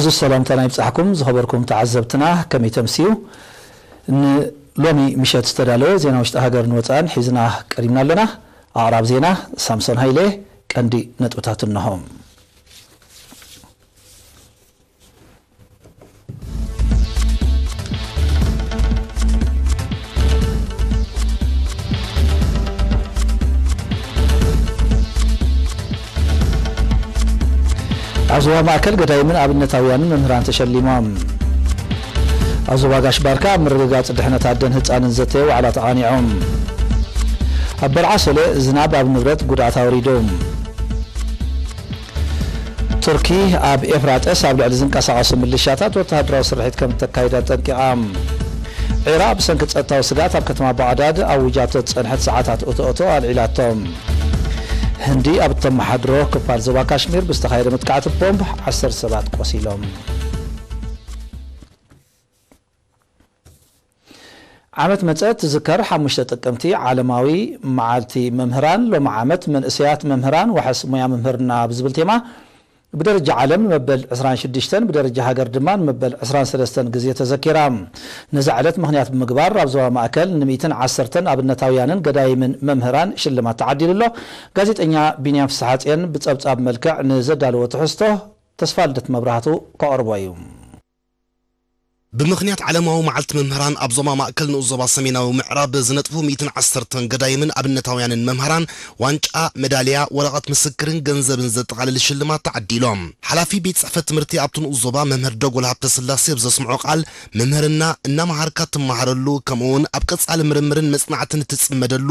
እዚ ሰላምታና ይብጻሕኩም ዝኸበርኩም ተዓዘብትና፣ ከመይ ተምስዩ? ንሎሚ ምሸት ዝተዳለወ ዜና ውሽጢ ሃገርን ወጻእን ሒዝና ቀሪብና ኣለና። ኣቕራብ ዜና ሳምሶን ሃይለ። ቀንዲ ነጥብታት እንሆ። ኣብ ዞባ ማእከል ገዳይምን ኣብነታውያንን መምህራን ተሸሊሞም። ኣብ ዞባ ጋሽ ባርካ ኣብ ምርግጋጽ ድሕነት ኣደን ህጻንን ዘተየ ዋዕላ ተቓኒዖም። ኣብ በርዓ ሶለ ዝናብ ኣብ ንብረት ጉድኣት ኣውሪዱ። ቱርኪ ኣብ ኤፍራጠስ ኣብ ልዕሊ ዝንቀሳቐሱ ምልሻታት ወተሃደራዊ ስርሒት ከም እተካይድ ኣጠንቂቓ። ዒራቕ ብሰንኪ ጸጥታዊ ስግኣት ኣብ ከተማ ባዕዳድ ኣዊጃቶ ዝጸንሐት ሰዓታት እቶእቶ ኣልዒላቶ። ህንዲ ኣብ እተመሓድሮ ክፋል ዞባ ካሽሚር ብዝተኻየደ መጥቃዕቲ ቦምብ ዓሰርተ ሰባት ቆሲሎም። ዓመት መጸ ትዝከር ሓሙሽተ ጥቅምቲ ዓለማዊ መዓልቲ መምህራን። ሎሚ ዓመት መንእሰያት መምህራን ዋሕስ ሙያ መምህርና ብዝብል ቴማ ብደረጃ ዓለም ንመበል ዕስራን ሽዱሽተን ብደረጃ ሃገር ድማ ንመበል ዕስራን ሰለስተን ግዜ ተዘኪራ። ነዛ ዕለት ምኽንያት ብምግባር ኣብ ዞባ ማእከል ንሚእትን ዓሰርተን ኣብነታውያንን ገዳይምን መምህራን ሽልማት ተዓዲሉ ኣሎ። ጋዜጠኛ ቢንያም ፍስሓጽዮን ብጸብጻብ መልክዕ ንዘዳለዎ ትሕዝቶ ተስፋልደት መብራህቱ ከቕርቦ እዩ። ብምኽንያት ዓለማዊ መዓልቲ መምህራን ኣብ ዞባ ማእከል ንኡስ ዞባ ሰሜናዊ ምዕራብ ዝነጥፉ ሚእትን ዓሰርተን ገዳይምን ኣብነታውያንን መምህራን ዋንጫ፣ መዳልያ፣ ወረቐት ምስክርን ገንዘብን ዘጠቓልል ሽልማት ተዓዲሎም። ሓላፊ ቤት ጽሕፈት ትምህርቲ ኣብቲ ንኡስ ዞባ መምህር ደጎል ሃብተስላሴ ኣብ ዘስምዖ ቃል፣ መምህርና እናመሃርካ ትመሃረሉ፣ ከምኡውን ኣብ ቀጻሊ ምርምርን መጽናዕትን እትጽመደሉ፣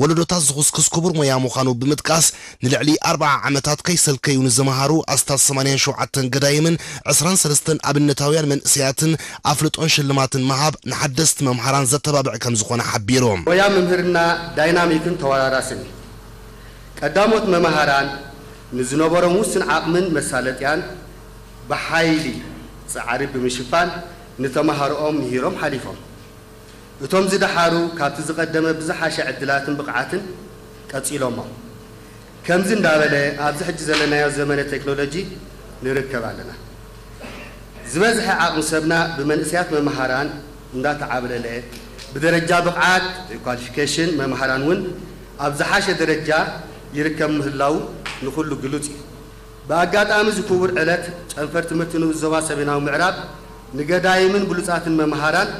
ወለዶታት ዝኹስኩስ ክቡር ሞያ ምዃኑ ብምጥቃስ፣ ንልዕሊ ኣርብዓ ዓመታት ከይሰልከዩ ንዝመሃሩ ኣስታት ሰማንያን ሸውዓተን ገዳይምን ዕስራን ሰለስተን ኣብነታውያን መንእሰያትን ኣፍልጦን ሽልማትን ምሃብ ንሓደስቲ መምሃራን ዘተባብዕ ከም ዝኾነ ሓቢሩ። ሞያ መምህርና ዳይናሚክን ተወራራስን እዩ። ቀዳሞት መምሃራን ንዝነበሮም ውስን ዓቕምን መሳለጥያን ብሓይሊ ጻዕሪ ብምሽፋን ንተመሃሮኦም ምሂሮም ሓሊፎም። እቶም ዝደሓሩ ካብቲ ዝቐደመ ብዝሓሸ ዕድላትን ብቕዓትን ቀጺሎሞ። ከምዚ እንዳበለ ኣብዚ ሕጂ ዘለናዮ ዘመነ ቴክኖሎጂ ንርከብ ኣለና። ዝበዝሐ ዓቕሚ ሰብና ብመንእሰያት መምሃራን እንዳተዓብለለ፣ ብደረጃ ብቕዓት ወይ ኳሊፊኬሽን መምሃራን እውን ኣብ ዝሓሸ ደረጃ ይርከብ ምህላው ንኹሉ ግሉጽ እዩ። ብኣጋጣሚ እዚ ክቡር ዕለት ጨንፈር ትምህርቲ ንኡስ ዞባ ሰሜናዊ ምዕራብ ንገዳይምን ብሉጻትን መምሃራን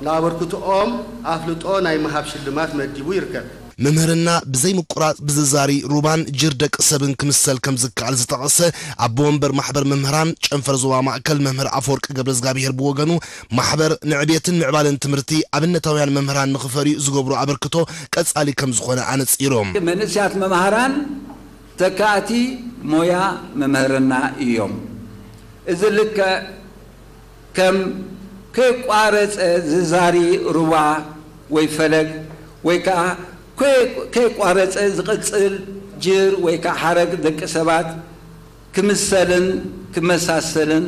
ንኣበርክትኦም ኣፍልጦ ናይ ምሃብ ሽልማት መዲቡ ይርከብ። መምህርና ብዘይ ምቁራጽ ብዝዛሪ ሩባን ጅር ደቂ ሰብን ክምሰል ከም ዝከኣል ዝጠቐሰ ኣቦ ወንበር ማሕበር መምህራን ጨንፈር ዞባ ማእከል መምህር ኣፈወርቂ ገብረዝጋብሄር ብወገኑ፣ ማሕበር ንዕቤትን ምዕባለን ትምህርቲ ኣብነታውያን መምህራን ንኽፈርዩ ዝገብሮ ኣበርክቶ ቀጻሊ ከም ዝኾነ ኣነጺሩ። መንእሰያት መምሃራን ተካእቲ ሞያ መምህርና እዮም። እዚ ልክዕ ከም ከይቋረጸ ዝዛሪ ሩባ ወይ ፈለግ ወይ ከኣ ከይ-፣ ከይቋረጸ ዝቕጽል ጅር ወይ ከኣ ሓረግ ደቂ ሰባት ክምሰልን ክመሳሰልን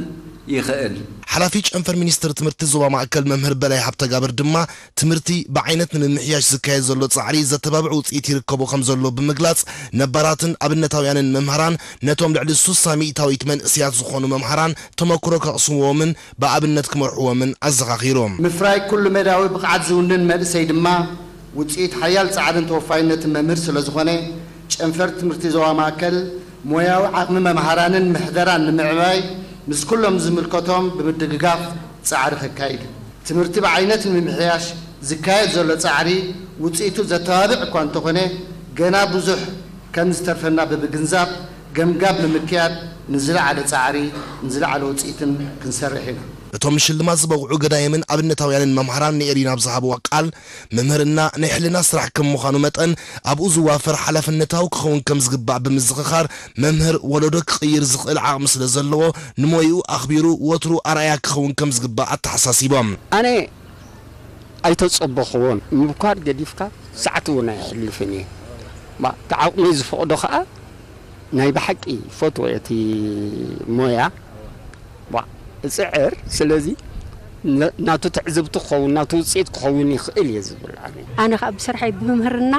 ይኽእል። ሓላፊ ጨንፈር ሚኒስትሪ ትምህርቲ ዞባ ማእከል መምህር በላይ ሃብተጋብር ድማ፣ ትምህርቲ ብዓይነት ንምምሕያሽ ዝካየድ ዘሎ ጻዕሪ ዘተባብዕ ውጽኢት ይርከቦ ከም ዘሎ ብምግላጽ፣ ነባራትን ኣብነታውያንን መምህራን ነቶም ልዕሊ ሱሳ ሚእታዊት መንእሰያት ዝኾኑ መምሃራን ተመክሮ ከቕስምዎምን ብኣብነት ክመርሕዎምን ኣዘኻኺሩ። ምፍራይ ኩሉ መዳያዊ ብቕዓት ዝውንን መንእሰይ ድማ ውጽኢት ሓያል ጻዕርን ተወፋይነትን መምህር ስለ ዝኾነ፣ ጨንፈር ትምህርቲ ዞባ ማእከል ሞያዊ ዓቕሚ መምሃራንን ምሕደራን ንምዕባይ ምስ ኩሎም ዝምልከቶም ብምድግጋፍ ጻዕሪ ከካይድ እዩ። ትምህርቲ ብዓይነት ንምምሕያሽ ዝካየድ ዘሎ ጻዕሪ ውጽኢቱ ዘተባብዕ እኳ እንተኾነ፣ ገና ብዙሕ ከም ዝተርፈና ብምግንዛብ፣ ገምጋም ብምክያድ ንዝለዓለ ጻዕሪ፣ ንዝለዓለ ውጽኢትን ክንሰርሕ ኢና። እቶም ንሽልማት ዝበቕዑ ገዳይምን ኣብነታውያንን መምሃራን ንኤሪና ኣብ ዝሃብዋ ቃል፣ መምህርና ናይ ሕልና ስራሕ ከም ምዃኑ መጠን፣ ኣብኡ ዝዋፈር ሓላፍነታዊ ክኸውን ከም ዝግባእ ብምዝኽኻር፣ መምህር ወለዶ ክቕይር ዝኽእል ዓቕሚ ስለ ዘለዎ፣ ንሞይኡ ኣኽቢሩ ወትሩ ኣርኣያ ክኸውን ከም ዝግባእ ኣተሓሳሲቦም። ኣነ ኣይተጸበኽዎን። ምብኳር ገዲፍካ ሰዓት እውን ኣይሕልፍን እየ። ባ-፣ እቲ ዓቕሚ ዝፈቕዶ ኸኣ ናይ ብሓቂ ይፈትዎ እቲ ሞያ። ባ-፣ እጽዕር። ስለዚ ነ-፣ ናቱ ትዕዝብቲ ክኸውን፣ ናቱ ውጽኢት ክኸውን ይኽእል እየ ዝብል ኣነ። ኣነ ኸኣ ብስርሐይ ብመምህርና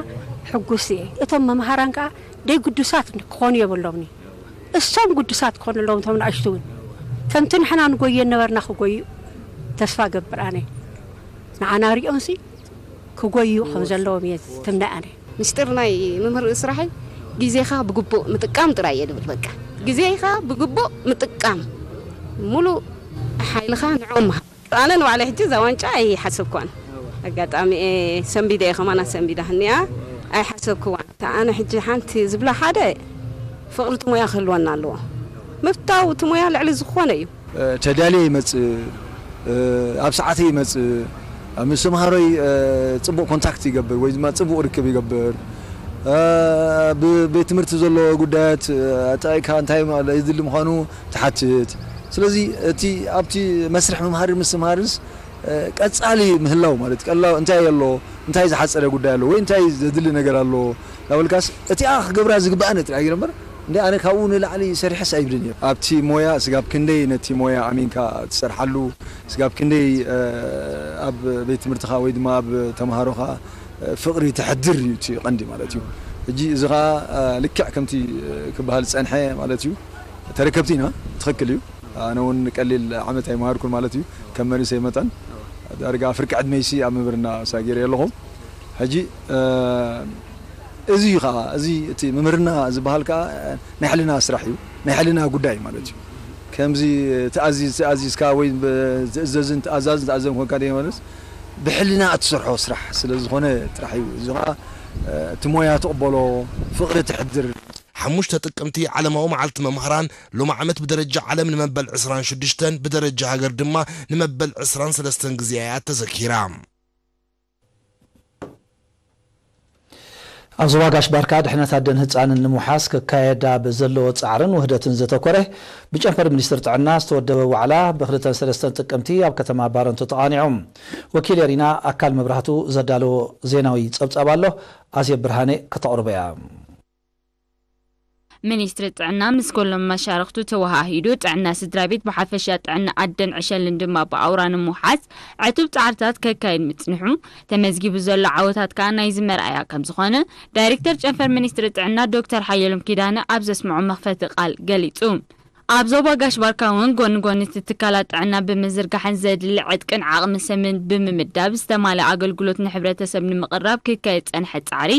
ሕጉስ እየ። እቶም መምሃራን ከኣ ደይ ግዱሳት ክኾኑ የብሎምን እዩ። እሶም ግዱሳት ክኾኑ ኣለዎም፣ እቶም ንኣሽቱ እውን። ከምቲ ንሕና ንጎየ ነበርና ክጎዩ ተስፋ ገብር ኣነ። ንዓና ሪኦንሲ ክጎዩ ከም ዘለዎም እየ ትምነ ኣነ። ምስጢር ናይ ምምህር ስራሐይ ግዜኻ ብግቡእ ምጥቃም ጥራይ እየ ድብል። በቃ ግዜኻ ብግቡእ ምጥቃም፣ ሙሉእ ሓይልኻ ንዕኦም ምሃብ። ኣነ ንባዕለይ ሕጂ እዛ ዋንጫ ኣይሓሰብኩዋን። ኣጋጣሚ እየ ሰንቢደ እየ፣ ከማና ሰንቢዳ እኒኣ ኣይሓሰብኩዋን። ኣነ ሕጂ ሓንቲ ዝብላ ሓደ ፍቕሪ እቲ ሞያ ክህልወና ኣለዎ። ምፍታው እቲ ሞያ ልዕሊ ዝኾነ እዩ። ተዳልየ ይመጽእ፣ ኣብ ሰዓተይ ይመጽእ፣ ምስ ተምሃሮይ ጽቡቕ ኮንታክት ይገብር ወይ ድማ ጽቡቕ ርክብ ይገብር። ብቤት ትምህርቲ ዘሎ ጉዳያት ኣጣይካ እንታይ የድሊ ምዃኑ ትሓትት። ስለዚ እቲ ኣብቲ መስርሕ ምምሃርን ምስትምሃርንስ ቀጻሊ ምህላው ማለት ቀላው እንታይ ኣሎ፣ እንታይ ዝሓጸረ ጉዳይ ኣሎ ወይ እንታይ ዘድሊ ነገር ኣሎ ናበልካስ እቲኣ ክገብራ ዝግባኣኒ ጥራይ ገይረ እምበር እንደ ኣነ ካብኡ ንላዕሊ ሰሪሐስ ኣይብልን እየ። ኣብቲ ሞያ ስጋብ ክንደይ ነቲ ሞያ ኣሚንካ ትሰርሓሉ፣ ስጋብ ክንደይ ኣብ ቤት ትምህርትኻ ወይ ድማ ኣብ ተምሃሮኻ ፍቕሪ ተሕድር እዩ እቲ ቀንዲ ማለት እዩ። ሕጂ እዚ ኸዓ ልክዕ ከምቲ ክበሃል ዝጸንሐ ማለት እዩ። ተረከብቲ ኢና፣ ትኽክል እዩ። ኣነ እውን ቀሊል ዓመት ኣይመሃርኩን ማለት እዩ። ከም መንእሰይ መጠን ዳርጋ ፍርቂ ዕድመይሲ ኣብ ምምህርና ሳጊረ ኣለኹ። ሕጂ እዚ እዩ ከዓ፣ እዚ እቲ ምምህርና ዝበሃል ከዓ ናይ ሕልና ስራሕ እዩ፣ ናይ ሕልና ጉዳይ ማለት እዩ። ከምዚ ትኣዚዝ ትኣዚዝካ ወይ ትእዘዝን ትኣዛዝን ትኣዘዝን ኮንካ ደይ ማለት ብሕልና እትሰርሖ ስራሕ ስለ ዝኾነ ጥራሕ እዩ። እዚ ከዓ እቲ ሞያ ትቕበሎ፣ ፍቕሪ ትሕድር። ሓሙሽተ ጥቅምቲ ዓለማዊ መዓልቲ መምህራን ሎሚ ዓመት ብደረጃ ዓለም ንመበል ዕስራን ሽዱሽተን ብደረጃ ሃገር ድማ ንመበል ዕስራን ሰለስተን ግዜ እያ ተዘኪራ። ኣብ ዞባ ጋሽ ባርካ ድሕነት ኣደን ህፃንን ንምውሓስ ክካየድ ኣብ ዘለዎ ፃዕርን ውህደትን ዘተኮረ ብጨንፈር ሚኒስትር ጥዕና ዝተወደበ ዋዕላ ብክልተን ሰለስተን ጥቅምቲ ኣብ ከተማ ባረንቱ ተቓኒዑ። ወኪል ኤሪና ኣካል መብራህቱ ዘዳለዎ ዜናዊ ፀብፃብ ኣሎ። ኣዜብ ብርሃነ ከተቕርቦ እያ። ሚኒስትሪ ጥዕና ምስ ኩሎም መሻርኽቱ ተወሃሂዱ ጥዕና ስድራ ቤት ብሓፈሻ ጥዕና ኣደን ዕሸልን ድማ ብኣውራ ንምውሓስ ዕቱብ ጻዕርታት ከካይድ ምጽንሑ፣ ተመዝጊቡ ዘሎ ዓወታት ከኣ ናይዚ መርኣያ ከም ዝኾነ ዳይሬክተር ጨንፈር ሚኒስትሪ ጥዕና ዶክተር ሓየሎም ኪዳነ ኣብ ዘስምዖ መኽፈቲ ቃል ገሊጹ። ኣብ ዞባ ጋሽ ባርካ እውን ጎኒ ጎኒ እቲ ትካላት ጥዕና ብምዝርጋሕን ዘድሊ ዕጥቅን ዓቕሚ ሰብን ብምምዳብ ዝተማልአ ኣገልግሎት ንሕብረተሰብ ንምቕራብ ክካየድ ዝጸንሐ ጻዕሪ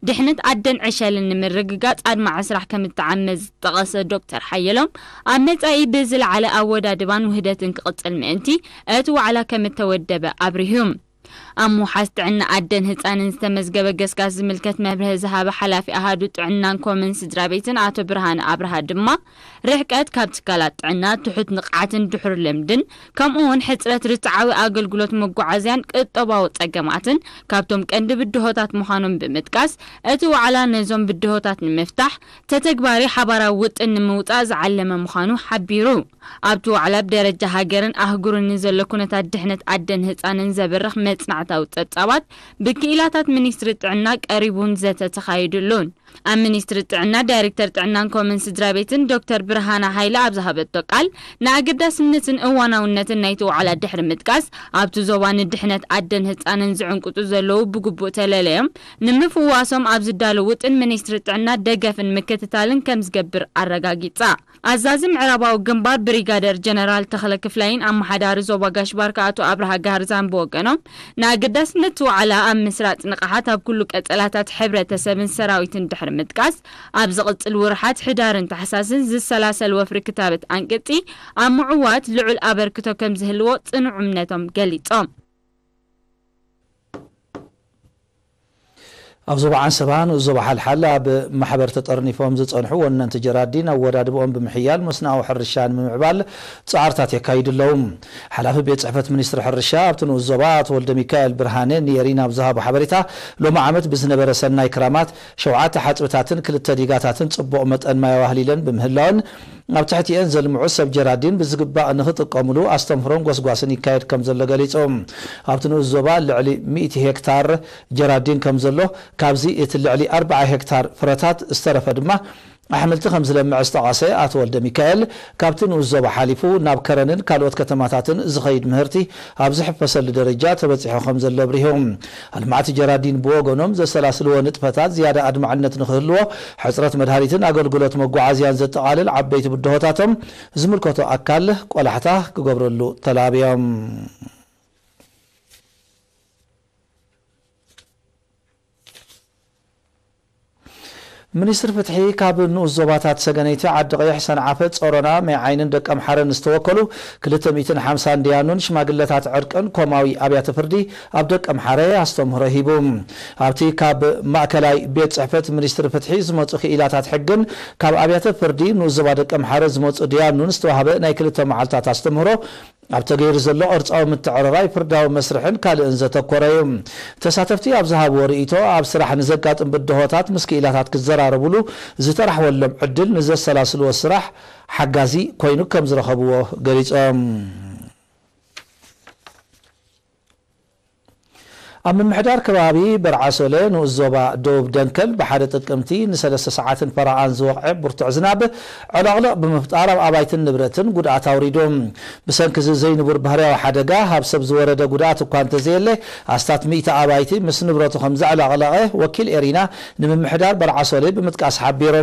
ድሕነት ኣደን ዕሸልን ንምርግጋጽ ኣድማዒ ስራሕ ከም እተዓመ ዝጠቐሰ ዶክተር ሓየሎም፣ ኣብ መጻኢ ብዝለዓለ ኣወዳድባን ውህደትን ክቕጽል ምእንቲ እቲ ዋዕላ ከም እተወደበ ኣብሪሁ። ኣብ ምውሓስ ጥዕና ኣደን ህጻንን ዝተመዝገበ ገስጋስ ዝምልከት መብርሂ ዝሃበ ሓላፊ ኣሃዱ ጥዕናን ኮምን ስድራ ቤትን ኣቶ ብርሃነ ኣብርሃ ድማ፣ ርሕቀት ካብ ትካላት ጥዕና፣ ትሑት ንቕዓትን ድሑር ልምድን፣ ከምኡ እውን ሕጽረት ርትዓዊ ኣገልግሎት መጓዓዝያን ቁጠባዊ ጸገማትን ካብቶም ቀንዲ ብድሆታት ምዃኖም ብምጥቃስ፣ እቲ ዋዕላ ነዞም ብድሆታት ንምፍታሕ ተተግባሪ ሓባራዊ ውጥን ንምውጻእ ዝዓለመ ምዃኑ ሓቢሩ። ኣብቲ ዋዕላ ብደረጃ ሃገርን ኣህጉርን ንዘሎ ኩነታት ድሕነት ኣደን ህጻንን ዘብርኽ መጽናዕታዊ ጸብጻባት ብክኢላታት ሚኒስትሪ ጥዕና ቀሪቡን ዘተ ተኻይዱሉን። ኣብ ሚኒስትሪ ጥዕና ዳይሬክተር ጥዕናን ኮምን ስድራ ቤትን ዶክተር ብርሃነ ሃይለ ኣብ ዝሃበቶ ቃል፣ ንኣገዳስነትን እዋናውነትን ናይቲ ዋዕላ ድሕሪ ምጥቃስ፣ ኣብቲ ዞባ ንድሕነት ኣደን ህጻንን ዝዕንቅጹ ዘለዉ ብግቡእ ተለለዮም ንምፍዋሶም ኣብ ዝዳሎ ውጥን ሚኒስትሪ ጥዕና ደገፍን ምክትታልን ከም ዝገብር ኣረጋጊጻ። ኣዛዚ ምዕራባዊ ግንባር ብሪጋደር ጀነራል ተኽለ ክፍላይን ኣመሓዳሪ ዞባ ጋሽ ባርካ ኣቶ ኣብርሃ ጋህርዛን ብወገኖም፣ ንኣገዳስነት እቲ ዋዕላ ኣብ ምስራጽ ንቕሓት ኣብ ኩሉ ቀጸላታት ሕብረተሰብን ሰራዊትን ድሕሪ ምጥቃስ፣ ኣብ ዝቕጽል ወርሓት ሕዳርን ታሕሳስን ዝሰላሰል ወፍሪ ክታበት ኣንቅጺ ኣብ ምዕዋት ልዑል ኣበርክቶ ከም ዝህልዎ ጽኑዕ እምነቶም ገሊጾም። ኣብ ዞባ ዓንሰባ ንኡስ ዞባ ሓልሓል ኣብ ማሕበር ተጠርኒፎም ዝጸንሑ ወነንቲ ጀራዲን ኣወዳድብኦም ብምሕያል መስኖኣዊ ሕርሻ ንምምዕባል ጻዕርታት የካይዱ ኣለዉ። ሓላፊ ቤት ጽሕፈት ሚኒስትሪ ሕርሻ ኣብቲ ንኡስ ዞባ ኣቶ ወልደ ሚካኤል ብርሃነ ንኤሪና ኣብ ዝሃቦ ሓበሬታ፣ ሎሚ ዓመት ብዝነበረ ሰናይ ክራማት ሸውዓተ ሓጽብታትን ክልተ ዲጋታትን ጽቡቕ መጠን ማይ ኣዋህሊለን ብምህላወን፣ ኣብ ትሕቲኤን ዘልምዑ ሰብ ጀራዲን ብዝግባእ ንኽጥቀሙሉ ኣስተምህሮን ጎስጓስን ይካየድ ከም ዘሎ ገሊጹ። ኣብቲ ንኡስ ዞባ ልዕሊ ሚእቲ ሄክታር ጀራዲን ከም ዘሎ ካብዚ እቲ ልዕሊ ኣርብዓ ሄክታር ፍረታት ዝተረፈ ድማ ኣሕምልቲ ከም ዝለምዕ ዝጠቐሰ ኣቶ ወልደ ሚካኤል፣ ካብቲ ንኡስ ዞባ ሓሊፉ ናብ ከረንን ካልኦት ከተማታትን ዝኸይድ ምህርቲ ኣብ ዝሕፈሰሉ ደረጃ ተበጺሑ ከም ዘሎ ኣብሪሁ። ኣልማዕቲ ጀራዲን ብወገኖም ዘሰላስልዎ ንጥፈታት ዝያዳ ኣድማዕነት ንኽህልዎ ሕጽረት መድሃኒትን ኣገልግሎት መጓዓዝያን ዘጠቓልል ዓበይቲ ብድሆታቶም ዝምልከቶ ኣካል ቆላሕታ ክገብረሉ ተላብዮም። ሚኒስትሪ ፍትሒ ካብ ንኡስ ዞባታት ሰገነይቲ፣ ዓዲ ቀይሕ፣ ሰንዓፈ፣ ጾሮና፣ ማይ ዓይንን ደቀምሓረን ዝተወከሉ ክልተ ሚእትን ሓምሳን ደያኑን ሽማግለታት ዕርቅን ኮማዊ ኣብያተ ፍርዲ ኣብ ደቀምሓረ ኣስተምህሮ ሂቡ። ኣብቲ ካብ ማእከላይ ቤት ጽሕፈት ሚኒስትሪ ፍትሒ ዝመጹ ክኢላታት ሕግን ካብ ኣብያተ ፍርዲ ንኡስ ዞባ ደቀምሓረ ዝመጹ ደያኑን ዝተዋህበ ናይ ክልተ መዓልታት ኣስተምህሮ ኣብ ተገይሩ ዘሎ ቅርጻዊ ምትዕርራይ ፍርዳዊ መስርሕን ካልእን ዘተኮረ እዩ። ተሳተፍቲ ኣብ ዝሃብዎ ርእይቶ፣ ኣብ ስራሕ ንዘጋጥም ብድሆታት ምስ ክኢላታት ክዘራረቡሉ ዝተራሕወሎም ዕድል ንዘሰላስልዎ ስራሕ ሓጋዚ ኮይኑ ከም ዝረኸብዎ ገሊጾም። ኣብ ምምሕዳር ከባቢ በርዓሶለ ንኡስ ዞባ ደቡብ ደንከል ብሓደ ጥቅምቲ ንሰለስተ ሰዓትን ፈረቓን ዝወቕዐ ብርቱዕ ዝናብ ዕለቕለቕ ብምፍጣር ኣብ ኣባይትን ንብረትን ጉድኣት ኣውሪዱ። ብሰንኪ እዚ ዘይንቡር ባህርያዊ ሓደጋ ኣብ ሰብ ዝወረደ ጉድኣት እኳ እንተዘየለ፣ ኣስታት ሚእቲ ኣባይቲ ምስ ንብረቱ ከም ዘዕለቕለቐ ወኪል ኤሪና ንምምሕዳር በርዓሶለ ብምጥቃስ ሓቢሩ።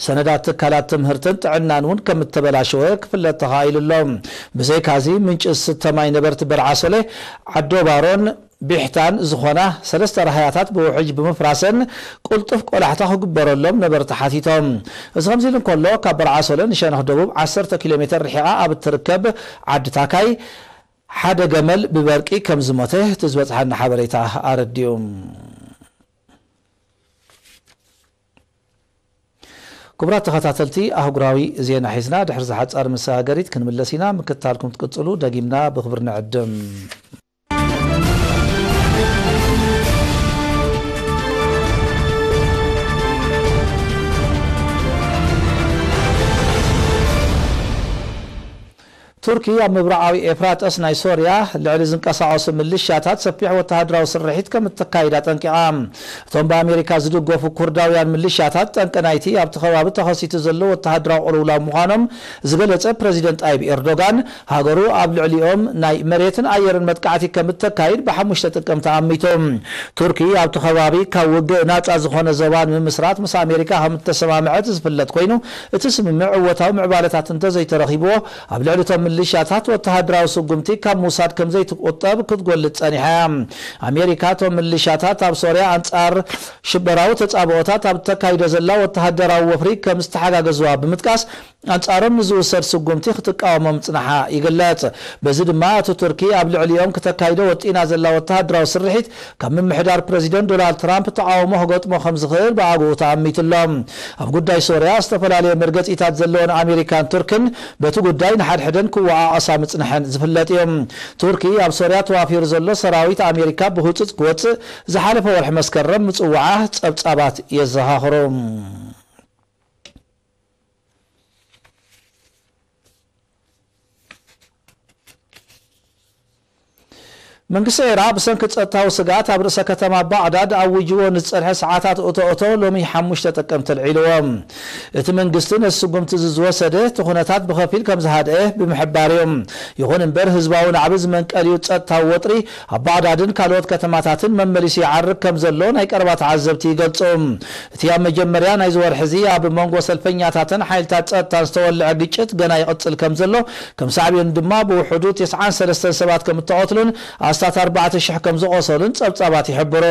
ሰነዳት ትካላት ትምህርትን ጥዕናን እውን ከም እተበላሸወ ክፍለጥ ተኻኢሉ ኣሎ። ብዘይካዚ፣ ምንጪ ዝስተ ማይ ነበርቲ በርዓሶለ፣ ዓዶ ባሮን ቢሕታን ዝኾና ሰለስተ ራህያታት ብውሕጅ ብምፍራሰን ቅልጡፍ ቆላሕታ ክግበረሎም ነበርቲ ሓቲቶም። እዚ ከምዚ ኢሉ እንከሎ፣ ካብ በርዓሶለ ንሸነኽ ደቡብ ዓሰርተ ኪሎ ሜተር ርሒቓ ኣብ እትርከብ ዓዲ ታካይ ሓደ ገመል ብበርቂ ከም ዝሞተ እቲ ዝበጽሓና ሓበሬታ ኣረዲኡ። ክቡራት ተኸታተልቲ፣ ኣህጉራዊ ዜና ሒዝና ድሕሪ ዝሓጻር መሰጋገሪት ክንምለስ ኢና። ምክትታልኩም ትቅጽሉ ደጊምና ብኽብሪ ንዕድም። ቱርኪ ኣብ ምብራቓዊ ኤፍራጠስ ናይ ሶርያ ልዕሊ ዝንቀሳቐሱ ምልሻታት ሰፊሕ ወተሃደራዊ ስርሒት ከም እተካይድ ኣጠንቂቓ። እቶም ብኣሜሪካ ዝድገፉ ኩርዳውያን ምልሻታት ጠንቂ ናይቲ ኣብቲ ከባቢ ተኸሲቱ ዘሎ ወተሃደራዊ ቅልውላው ምዃኖም ዝገለጸ ፕረዚደንት ጣይብ ኤርዶጋን፣ ሃገሩ ኣብ ልዕሊኦም ናይ መሬትን ኣየርን መጥቃዕቲ ከም እተካይድ ብሓሙሽተ ጥቅምቲ ኣሚቱ። ቱርኪ ኣብቲ ከባቢ ካብ ውግእ ናጻ ዝኾነ ዞባ ንምምስራት ምስ ኣሜሪካ ከም እተሰማምዐት ዝፍለጥ ኮይኑ፣ እቲ ስምምዕ እወታዊ ምዕባለታት እንተዘይተረኺብዎ፣ ኣብ ልዕሊ እቶም ምልሻታት ወተሃደራዊ ስጉምቲ ካብ ምውሳድ ከም ዘይትቁጠብ ክትጎልጽ ጸኒሓ እያ። ኣሜሪካ እቶም ምልሻታት ኣብ ሶርያ ኣንጻር ሽበራዊ ተጻብኦታት ኣብ እተካይዶ ዘላ ወተሃደራዊ ወፍሪ ከም ዝተሓጋገዝዋ ብምጥቃስ፣ ኣንጻሮም ንዝውሰድ ስጉምቲ ክትቃወሞ ምጽናሓ ይግለጽ። በዚ ድማ እቲ ቱርኪ ኣብ ልዕሊኦም ክተካይዶ ወጢና ዘላ ወተሃደራዊ ስርሒት ካብ ምምሕዳር ፕረዚደንት ዶናልድ ትራምፕ ተቓውሞ ክገጥሞ ከም ዝኽእል ብኣግኡ ተኣሚቱ ኣሎ። ኣብ ጉዳይ ሶርያ ዝተፈላለየ መርገጺታት ዘለወን ኣሜሪካን ቱርክን በቲ ጉዳይ ንሓድሕደን ክወቓቐሳ ምጽንሐን ዝፍለጥ እዩ። ቱርኪ ኣብ ሶርያ ተዋፊሩ ዘሎ ሰራዊት ኣሜሪካ ብህጹጽ ክወጽእ ዝሓለፈ ወርሒ መስከረም ምጽውዓ ጸብጻባት የዘኻኽሩ። መንግስቲ ዒራቕ ብሰንኪ ጸጥታዊ ስግኣት ኣብ ርእሰ ከተማ ባቕዳድ ኣዊጅዎ ንዝጸንሐ ሰዓታት እቶ እቶ ሎሚ ሓሙሽተ ጥቅምቲ ኣልዒልዎ። እቲ መንግስቲ ነዚ ስጉምቲ እዚ ዝወሰደ እቲ ኩነታት ብኸፊል ከም ዝሃድአ ብምሕባር እዩ። ይኹን እምበር ህዝባዊ ናዕቢ ዝመንቀሊኡ ጸጥታዊ ወጥሪ ኣብ ባቕዳድን ካልኦት ከተማታትን መመሊሱ ይዓርግ ከም ዘሎ ናይ ቀረባ ተዓዘብቲ ይገልጹ። እቲ ኣብ መጀመርያ ናይዚ ወርሒ እዚ ኣብ መንጎ ሰልፈኛታትን ሓይልታት ጸጥታን ዝተወልዐ ግጭት ገና ይቕጽል ከም ዘሎ፣ ከም ሳዕቤኑ ድማ ብውሕዱ ተስዓን ሰለስተን ሰባት ከም እተቐትሉን ኣስታት ኣርባዕተ ሽሕ ከም ዝቖሰሉን ጸብጻባት ይሕብሩ።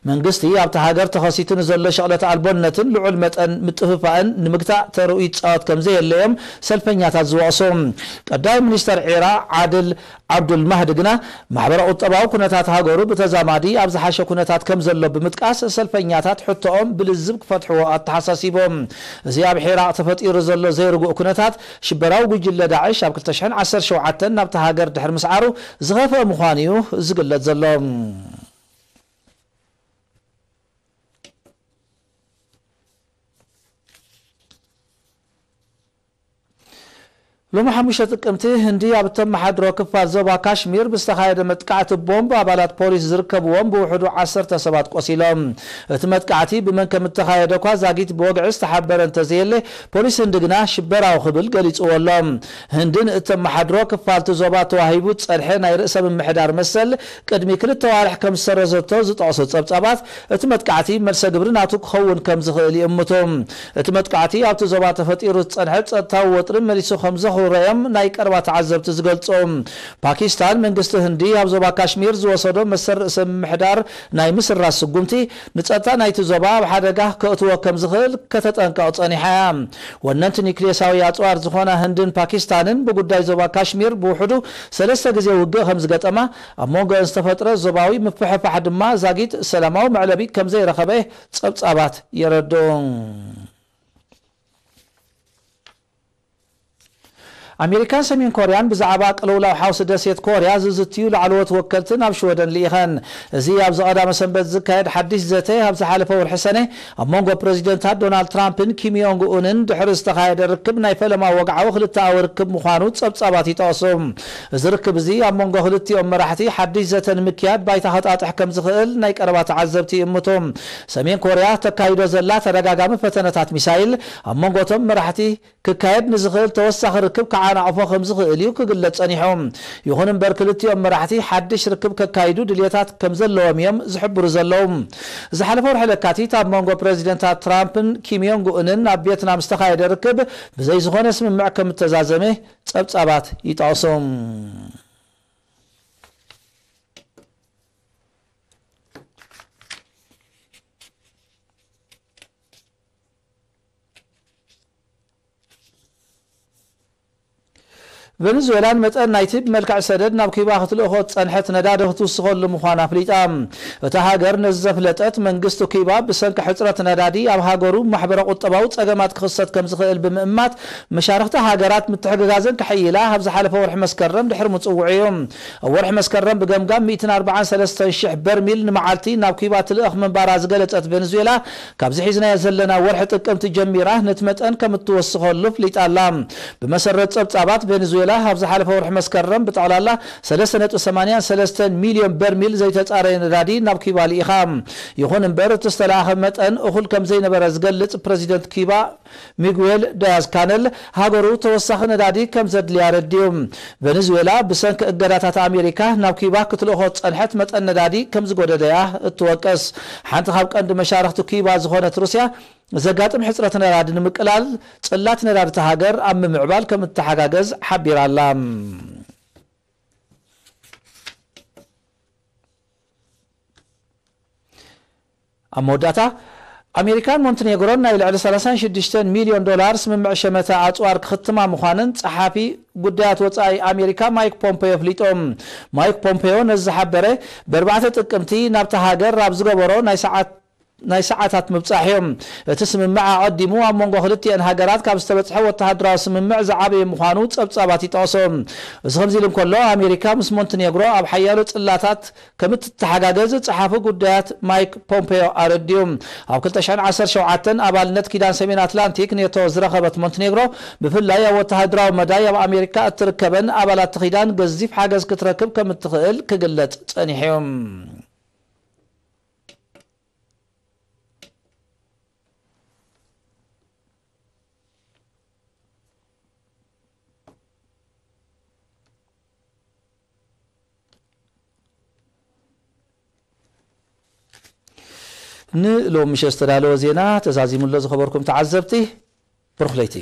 መንግስቲ ኣብታ ሃገር ተኸሲቱ ንዘሎ ሸቕለት ኣልቦነትን ልዑል መጠን ምጥፍፋእን ንምግታእ ተርኡ ይጻወት ከም ዘየለ እዮም ሰልፈኛታት ዝወቕሱ። ቀዳማይ ሚኒስተር ዒራቕ ዓድል ዓብዱል ማህዲ ግና፣ ማሕበረ ቁጠባዊ ኩነታት ሃገሩ ብተዛማዲ ኣብ ዝሓሸ ኩነታት ከም ዘሎ ብምጥቃስ፣ ሰልፈኛታት ሕቶኦም ብልዝብ ክፈትሕዎ ኣተሓሳሲቦም። እዚ ኣብ ዒራቕ ተፈጢሩ ዘሎ ዘይርጉእ ኩነታት፣ ሽበራዊ ጉጅለ ዳዕሽ ኣብ ክልተ ሽሕን ዓሰርተ ሸውዓተን ናብታ ሃገር ድሕሪ ምስዓሩ ዝኸፍአ ምዃኑ እዩ ዝግለጽ ዘሎ። ሎሚ ሓሙሽተ ጥቅምቲ፣ ህንዲ ኣብ እተመሓድሮ ክፋል ዞባ ካሽሚር ብዝተኻየደ መጥቃዕቲ ቦምብ ኣባላት ፖሊስ ዝርከብዎም ብውሕዱ ዓሰርተ ሰባት ቆሲሎም። እቲ መጥቃዕቲ ብመን ከም እተኻየደ እኳ ዛጊት ብወግዒ ዝተሓበረ እንተዘየለ፣ ፖሊስ ህንዲ ግና ሽበራዊ ክብል ገሊጽዎ ኣሎ። ህንዲ ንእተመሓድሮ ክፋልቲ ዞባ ተዋሂቡ ዝጸንሐ ናይ ርእሰ ምምሕዳር መሰል ቅድሚ ክልተ ዋርሕ ከም ዝሰረዘቶ ዝጠቕሱ ጸብጻባት፣ እቲ መጥቃዕቲ መልሰ ግብሪ ናቱ ክኸውን ከም ዝኽእል ይእምቱ። እቲ መጥቃዕቲ ኣብቲ ዞባ ተፈጢሩ ዝጸንሐ ጸጥታዊ ወጥሪ መሊሱ ከም ዘኹረዮም ናይ ቀረባ ተዓዘብቲ ዝገልጹ። ፓኪስታን መንግስቲ ህንዲ ኣብ ዞባ ካሽሚር ዝወሰዶ መሰል ርእሰ ምምሕዳር ናይ ምስራዝ ስጉምቲ፣ ንጸጥታ ናይቲ ዞባ ኣብ ሓደጋ ከእትዎ ከም ዝኽእል ከተጠንቀቕ ጸኒሓ እያ። ወነንቲ ኒክሌሳዊ ኣጽዋር ዝኾና ህንድን ፓኪስታንን ብጉዳይ ዞባ ካሽሚር ብውሕዱ ሰለስተ ግዜ ውግእ ከም ዝገጠማ፣ ኣብ መንጎአን ዝተፈጥረ ዞባዊ ምፍሕፋሕ ድማ ዛጊት ሰላማዊ መዕለቢ ከም ዘይረኸበ ጸብጻባት የረድኡ። ኣሜሪካን ሰሜን ኮርያን ብዛዕባ ቅልውላው ሓውሲ ደሴት ኮርያ ዝዝትዩ ላዕለዎት ወከልቲ ናብ ሽወደን ልኢኸን። እዚ ኣብዚ ቀዳመ ሰንበት ዝካየድ ሓድሽ ዘተ፣ ኣብ ዝሓለፈ ወርሒ ሰነ ኣብ መንጎ ፕረዚደንታት ዶናልድ ትራምፕን ኪም ዮንግ ኡንን ድሕሪ ዝተኻየደ ርክብ ናይ ፈለማ ወግዓዊ ክልተኣዊ ርክብ ምዃኑ ጸብጻባት ይጠቕሱ። እዚ ርክብ እዚ ኣብ መንጎ ክልቲኦም መራሕቲ ሓድሽ ዘተ ንምክያድ ባይታ ከጣጥሕ ከም ዝኽእል ናይ ቀረባ ተዓዘብቲ ይእምቱ። ሰሜን ኮርያ ተካይዶ ዘላ ተደጋጋሚ ፈተነታት ሚሳይል ኣብ መንጎ እቶም መራሕቲ ክካየድ ንዝኽእል ተወሳኺ ርክብ ክዓናቕፎ ከም ዝኽእል እዩ ክግለጽ ጸኒሑ። ይኹን እምበር፣ ክልቲኦም መራሕቲ ሓድሽ ርክብ ከካይዱ ድልየታት ከም ዘለዎም እዮም ዝሕብሩ ዘለዉ። ዝሓለፈ ወርሒ ለካቲት ኣብ መንጎ ፕረዚደንታት ትራምፕን ኪም ዮንግ ኡንን ኣብ ቪየትናም ዝተኻየደ ርክብ ብዘይ ዝኾነ ስምምዕ ከም እተዛዘመ ጸብጻባት ይጠቕሱ። ቬኔዙዌላ ንመጠን ናይቲ ብመልክዕ ሰደድ ናብ ኪባ ክትልእኾ ዝጸንሐት ነዳዲ ክትውስኸሉ ምዃና ኣፍሊጣ። እታ ሃገር ነዚ ዘፍለጠት፣ መንግስቲ ኪባ ብሰንኪ ሕጽረት ነዳዲ ኣብ ሃገሩ ማሕበረ ቁጠባዊ ጸገማት ክኽሰት ከም ዝኽእል ብምእማት፣ መሻርኽቲ ሃገራት ምትሕግጋዘን ከሐይላ ኣብ ዝሓለፈ ወርሒ መስከረም ድሕሪ ምጽውዑ እዩ። ኣብ ወርሒ መስከረም ብገምጋም ሚእትን ኣርባዓን ሰለስተን ሽሕ በርሚል ንመዓልቲ ናብ ኪባ ትልእኽ ምንባራ ዝገለጸት ቬኔዙዌላ፣ ካብዚ ሒዝናዮ ዘለና ወርሒ ጥቅምቲ ጀሚራ ነቲ መጠን ከም እትወስኸሉ ኣፍሊጣ ኣላ። ብመሰረት ጸብጻባት፣ ቬኔዙዌላ ኣብ ዝሓለፈ ወርሒ መስከረም ብጠቕላላ ሰለስተ ነጥቢ ሰማንያ ሰለስተ ሚልዮን በርሚል ዘይተጻረየ ነዳዲ ናብ ኪባ ልኢኻ። ይኹን እምበር፣ እቲ ዝተለኣኸ መጠን እኹል ከም ዘይነበረ ዝገልጽ ፕረዚደንት ኪባ ሚጉዌል ዳያዝ ካነል፣ ሃገሩ ተወሳኺ ነዳዲ ከም ዘድልያ ኣረዲኡ። ቬኔዙዌላ ብሰንኪ እገዳታት ኣሜሪካ ናብ ኪባ ክትልእኾ ዝጸንሐት መጠን ነዳዲ ከም ዝጎደለያ እትወቅስ። ሓንቲ ካብ ቀንዲ መሻርኽቲ ኪባ ዝኾነት ሩስያ፣ ዘጋጥም ሕጽረት ነዳዲ ንምቅላል ጽላት ነዳዲ እታ ሃገር ኣብ ምምዕባል ከም እትተሓጋገዝ ሓቢራ ኣላ። ኣብ መወዳእታ፣ ኣሜሪካን ሞንቴኔግሮን ናይ ልዕሊ ሰላሳን ሽዱሽተን ሚልዮን ዶላር ስምምዕ ሸመተ ኣጽዋር ክኽትማ ምዃነን ጸሓፊ ጉዳያት ወጻኢ ኣሜሪካ ማይክ ፖምፔዮ ኣፍሊጦም። ማይክ ፖምፔዮ ነዚ ዝሓበረ፣ ብኣርባዕተ ጥቅምቲ ናብታ ሃገር ኣብ ዝገበሮ ናይ ሰዓት ናይ ሰዓታት ምብጻሕ እዮም። እቲ ስምምዕ ኣቐዲሙ ኣብ መንጎ ክልቲአን ሃገራት ካብ ዝተበጽሐ ወተሃደራዊ ስምምዕ ዝዓበየ ምዃኑ ጸብጻባት ይጠቕሶ። እዚ ከምዚ ኢሉ እንከሎ፣ ኣሜሪካ ምስ ሞንቴኔግሮ ኣብ ሓያሎ ጽላታት ከም እትተሓጋገዝ ጸሓፊ ጉዳያት ማይክ ፖምፔዮ ኣረዲኡ። ኣብ ክልተ ሽሕን ዓሰርተ ሸውዓተን ኣባልነት ኪዳን ሰሜን ኣትላንቲክ ኔቶ ዝረኸበት ሞንቴኔግሮ፣ ብፍላይ ኣብ ወተሃደራዊ መዳይ ኣብ ኣሜሪካ እትርከበን ኣባላት እቲ ኪዳን ገዚፍ ሓገዝ ክትረክብ ከም እትኽእል ክግለጽ ጸኒሑ እዩ። ንሎሚ ምሸት ዝተዳለወ ዜና ተዛዚሙ ኣሎ። ዝኸበርኩም ተዓዘብቲ፣ ብሩኽ ለይቲ።